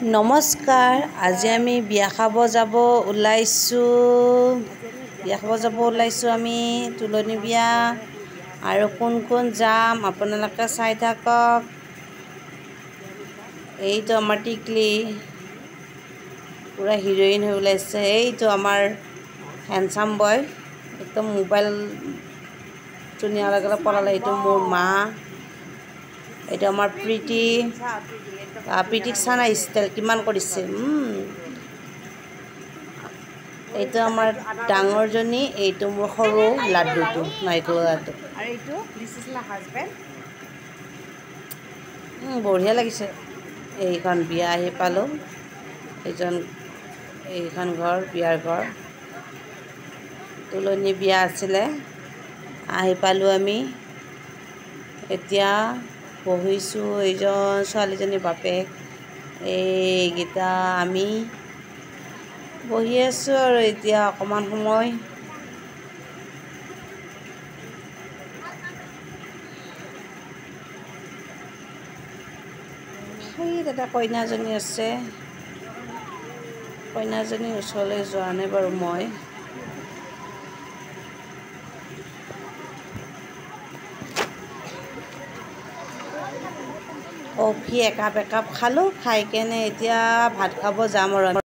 নমস্কাৰ, আজি আমি বিয়া খাব যাব ওলাইছোঁ। বিয়া খাব যাব ওলাইছোঁ আমি, তুলনি বিয়া। আৰু কোন কোন যাম আপোনালোকে চাই থাকক। এইটো আমাৰ টিকলি, পূৰা হিৰ'ইন হৈ ওলাইছে। এইটো আমাৰ হেণ্ডচাম বয়, একদম মোবাইলটো নিয়াৰ লগে লগে পলালে। এইটো মোৰ মা, এইটো আমাৰ প্ৰীতি। প্ৰীতিক চানা ষ্টাইল কিমান কৰিছে। এইটো আমাৰ ডাঙৰজনী, এইটো মোৰ সৰু লাড্ডুটো, নাৰিকলৰ লাড্ডু। আৰু এইটো this is my husband. বঢ়িয়া লাগিছে। এইখন বিয়া আহি পালোঁ। এইজন, এইখন ঘৰ বিয়াৰ ঘৰ, তুলনি বিয়া আছিলে। আহি পালোঁ আমি, এতিয়া বহিছোঁ। এইজন ছোৱালীজনীৰ বাপেক, এইকেইটা আমি বহি আছোঁ আৰু এতিয়া অকণমান সময়। সেই তাতে কইনাজনী আছে, কইনাজনীৰ ওচৰলৈ যোৱা নাই বাৰু মই। কফি একাপ একাপ খালোঁ, খাই কেনে এতিয়া ভাত খাব যাম আৰু।